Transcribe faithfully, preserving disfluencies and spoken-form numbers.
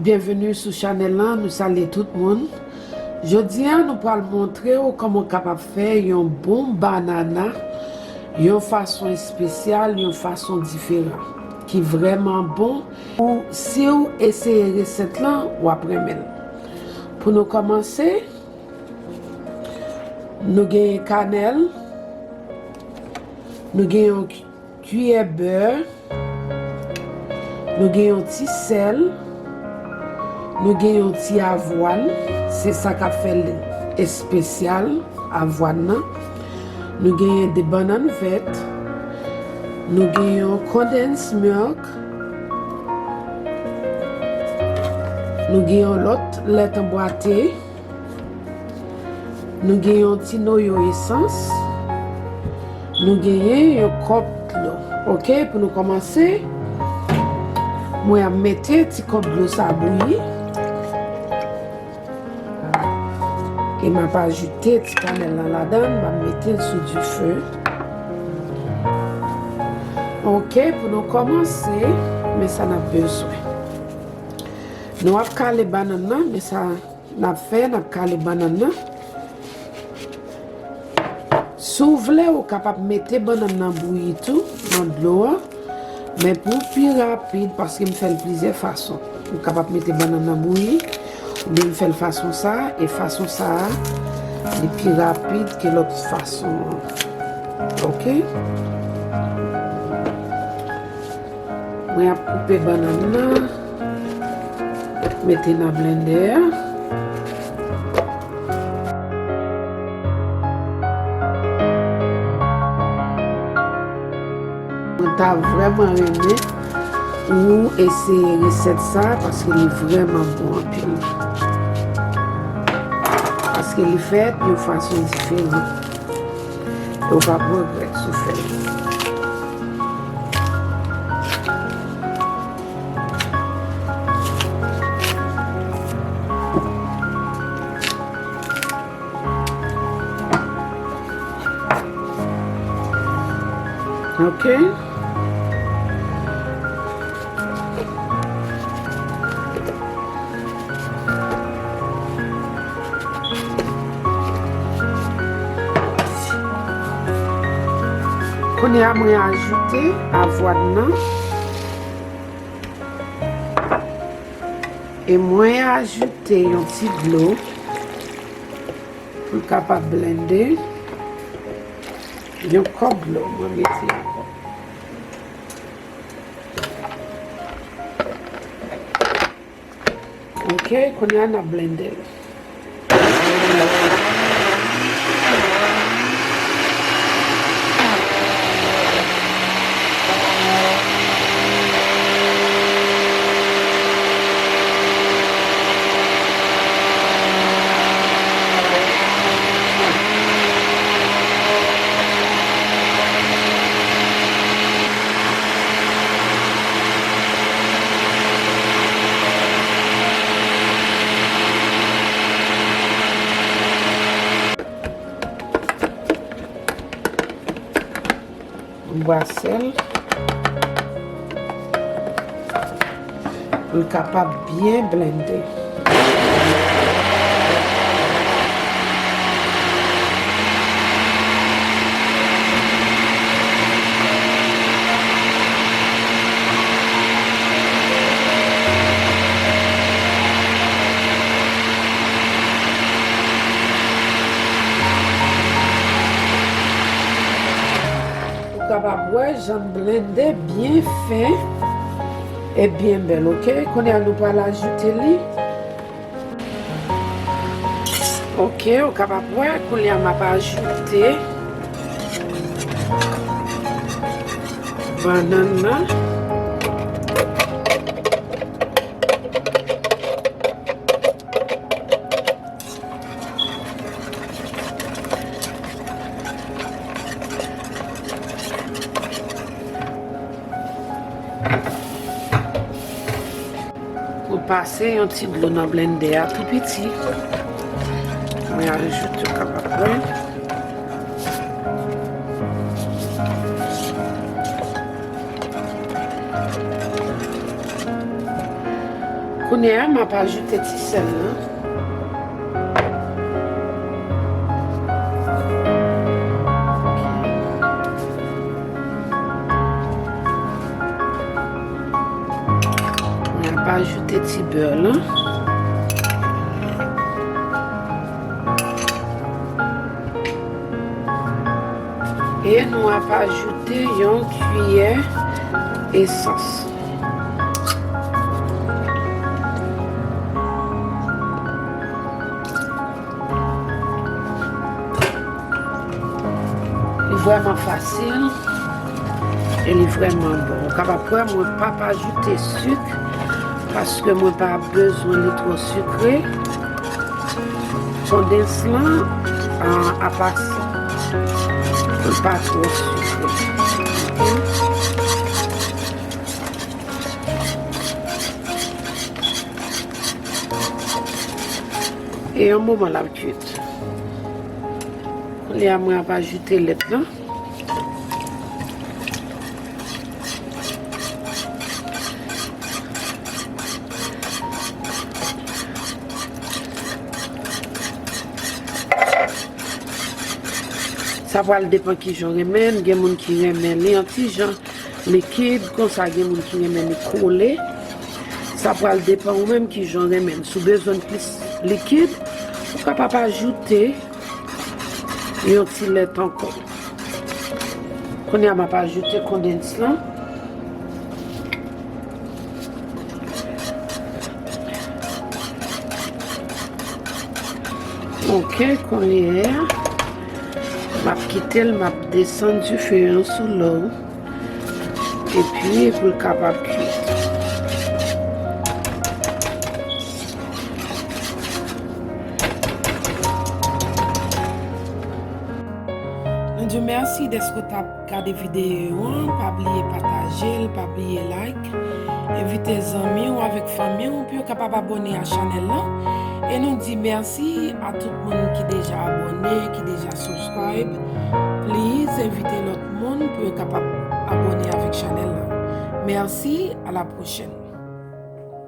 Byenveni sou chanèl lan, nou salye tout moun. Jodi a, nou pral montre w kòman w kapab fè yon bon banana yon fason espesyal, yon fason diferan, ki vrèman bon. Ou, si w eseye resèt lan, w ap renmen l. Pou nou kòmanse, nou genyen kanèl, nou genyen yon kiyè bè, nou gen yon ti sèl, nou gen yon ti avwàn, se sa k ap fè l espesyal, avwàn nan. Nou genyen de bannann vèt, nou gen yon condensed milk, nou gen yon lòt lèt anbwate, nou gen yon ti noyo esans, nou genyen yon kòp dlo. Oke, pou nou kòmanse, mwen ap mete ti kòp dlo sa bouyi. E m ap ajoute ti kanèl lan ladan l, m ap mete l sou dife. Oke, pou nou kòmanse, men sa n ap bezwen. Nou ap kale bannann nan, men sa n ap fè, n ap kale bannann nan. Si w vle, ou kapab mete bannann nan bouyi tou nan dlo a. Men pou pi rapid, paske m fè l plizyè fason, ou kapab mete bannann nan bouyi, oubyen m fè l fason sa a, e fason sa a, li pi rapid ke lòt fason an. Oke? Mwen ap koupe bannann nan, mete nan blendè a. Mwen ta vrèman renmen ou eseye resèt sa, paske li vrèman bon anpil. Paske li fèt yon fason diferan. E w p ap regrèt si w fè l. Oke. Kounye a, mwen ajoute avwàn nan. E mwen ajoute yon ti dlo pou l kapab blende. Yon kòp dlo, mwen mete ankò. Oke, kounye a n ap blende l. Bwa sèl. Pou l kapab byen blende. Ou kapab wè jan l blende byen fen e byen bèl, oke? Kounye a, nou pral ajoute li. Oke, ou kapab wè, kounye a, m ap ajoute bannann nan. Pou pase yon ti dlo nan blendè a tou piti. Mwen ajoute, ou kapab wè. Kounye a, m ap ajoute ti sèl lan. M ap ajoute ti bè lan. E nou ap ajoute yon kiyè esans. Li vrèman fasil e li vrèman bon. Ou kapab wè mwen p ap ajoute sik paske mwen pa bezwen li twò sikre. Kondens lan, a, apa sa, pou l pa twò sikre. E yon moman l ap kwit. Kounye a, mwen ap ajoute lèt lan. Sa pral depann kijan w renmen l. Gen moun ki renmen li yon ti jan likid, konsa gen moun ki renmen li kole. Sa pral depann ou menm kijan w renmen l. Si w bezwen l plis likid, ou kapab ajoute yon ti lèt ankò. Kounye a, m ap ajoute kondens lan. Ok, kounye a, m ap kite l, m ap desann dife an sou lo. Epi, pou l kapab kwit. Nou di w mèsi dèske w t ap gade videyo an, pa bliye pataje l, pa bliye like. Envite zanmi w avèk fanmi w pou yo kapab abòne a chanèl lan. E nou di mèsi a tout moun ki deja abòne, ki deja subscribe. Please, envite lòt moun pou yo kapab abòne avèk chanèl lan. Mèsi, a la pwochèn.